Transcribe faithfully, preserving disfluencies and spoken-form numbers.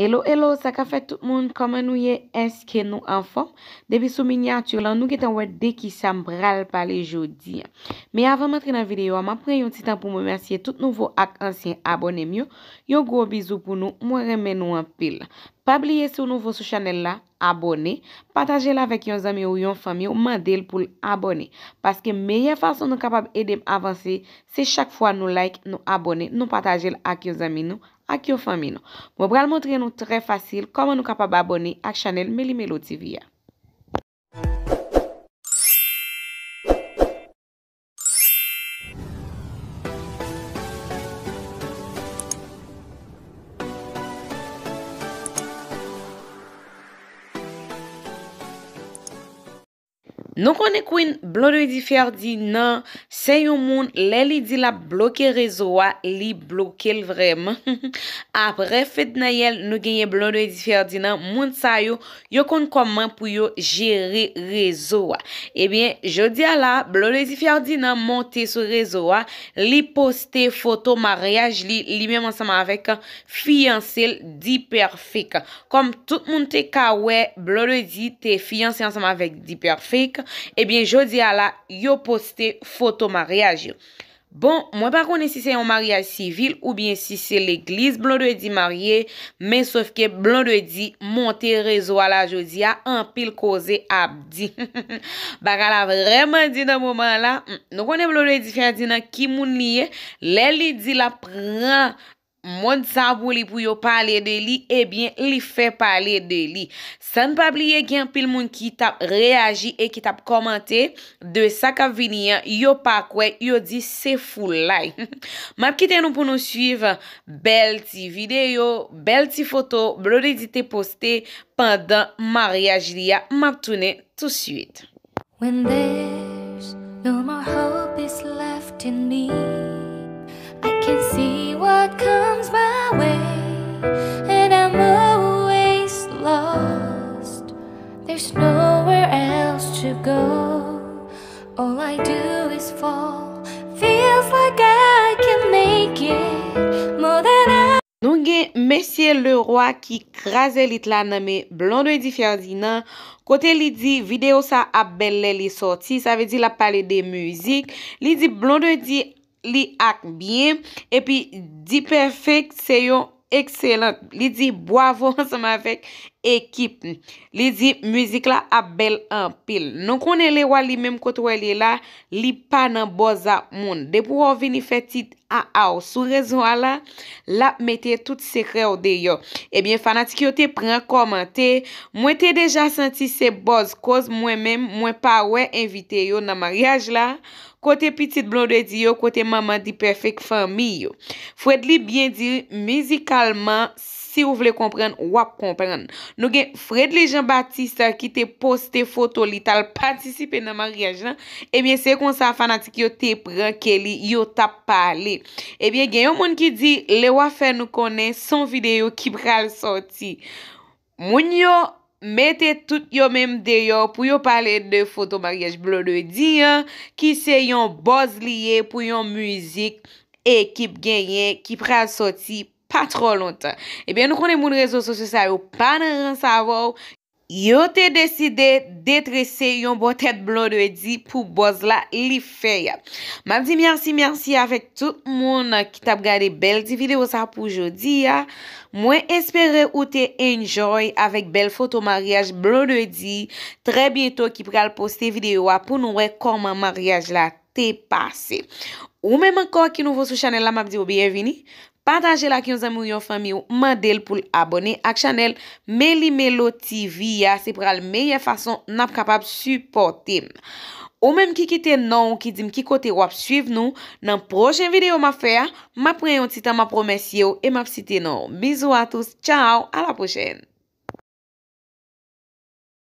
Hello, hello, sa k ap fèt tout moun? Kòman nou ye? Èske nou anfòm? Depi sou minyati lan, nou gentan wè de kisa m pral pale jodi a. Men avan m antre nan videyo a, m ap pran yon ti tan pou m remèsye tout nouvo ak ansyen abòne m yo. Yon gwo bizou pou nou, mwen renmen nou anpil. Pa bliye si w nouvo sou chanèl la, abòne, pataje l avèk yon zanmi w, yon fanmi w, mande l pou l abòne. Paske meyè fason nou kapab ede m avanse, se chak fwa nou like, nou abòne, nou pataje l ak yon zanmi nou, ak yon fanmi nou. Mwen pral montre nou trè fasil kòman nou kapab abòne ak chanèl Meli Melo T V a. Nou konnen Queen Blondedy Ferdinand se yon moun, lè li di l ap bloke rezo a, li bloke l vrèman. Apre Fednaelle, nou genyen Blondedy Ferdinand, moun sa yo, yo konn kòman pou yo jere rezo a. Ebyen, jodi a la, Blondedy Ferdinand monte sou rezo a, li poste foto maryaj li, li menm ansanm avèk fiyanse l, D-Perfect. Kòm tout moun te ka wè, Blondedy te fiyanse ansanm avèk D-Perfect, ebyen, jodi a la, yo poste foto maryaj yo. Bon, mwen pa konnen si se yon maryaj sivil oubyen si se legliz Blondedy marye, men sòf ke Blondedy monte rezo a la jodi a, anpil koze ap di. Bagay la vrèman di nan moman an la. Hmm, nou konnen Blondedy Ferdinand ki moun li ye, lè li di l ap pran mond sa pou li, pou yo pale de li, ebyen, li fè pale de li. San n pa bliye, gen anpil moun ki t ap reyaji e ki t ap kòmante de sa k ap vini an, yo pa kwè, yo di se foulay. M ap kite nou pou nou swiv bèl ti videyo, bèl ti foto Blondedy te poste pandan maryaj li a. M ap tounen touswit. When there's no more hope is left in me, I can see what comes my way, and I'm always lost. There's nowhere else to go. All I do is fall. Feels like I can make it more than I Nou gen Mesye Leroy ki kraze lit la nan men Blondedy Ferdinand, kote li di videyo sa ap bèl lè li sòti, sa vle di l ap pale de mizik. Li di Blondedy li ak byen, epi D-Perfect se yon ekselan. Li di bwavo ansanm avèk ekip. Li di mizik la ap bèl anpil. Nou konnen Leroy li menm kote w wè li ye la, li pa nan bòz ak moun. Depi w wè w vini fè tit a a w sou rezo a la, l ap mete tout sekrè w deyò. Ebyen, fanatik yo te pran kòmante, mwen te deja santi se bòz koz mwen menm, mwen pa wè envite yo nan maryaj la, kote pitit Blondedy yo, kote manman D-Perfect fanmi yo. Fredly byen di mizikalman, si w vle konprann, w ap konprann. Nou gen Fredly Jean Baptiste ki te poste foto li t al patisipe nan maryaj lan. Ebyen, se konsa fanatik yo te pran ke li, yo t ap pale. Ebyen, gen yon moun ki di, Lewa fè nou konnen se yon videyo ki pral sòti. Moun yo mete tout yo menm deyò pou yo pale de foto maryaj Blondedy an, ki se yon bòz li ye pou yon mizik Ekip genyen ki pral sòti pa twò lontan. Ebyen, nou konnen moun rezo sosyo sa yo pa nan rans avè w. Yo te deside detrese yon bò tèt Blondedy pou bòz la li fè a. M ap di mèsi, mèsi avèk tout moun ki t ap gade bèl ti videyo sa pou jodi a. Mwen espere ou te enjoy avèk bèl foto maryaj Blondedy. Trè byento ki pral poste videyo a pou nou wè kòman maryaj la te pase. Ou menm ankò ki nouvo sou chanèl la, m ap di w byenvini. Pataje l ak yon zanmi w, yon fanmi w, mande l pou l abòne ak chanèl Meli Melo T V a, se pral meyè fason n ap kapab sipòte m. Ou menm ki kite non w, ki di m ki kote w ap swiv nou, nan pwochen videyo m ap fè a, m ap pran yon ti tan, m ap remèsye w e m ap site non w. Bisous à tous, ciao, à la prochaine.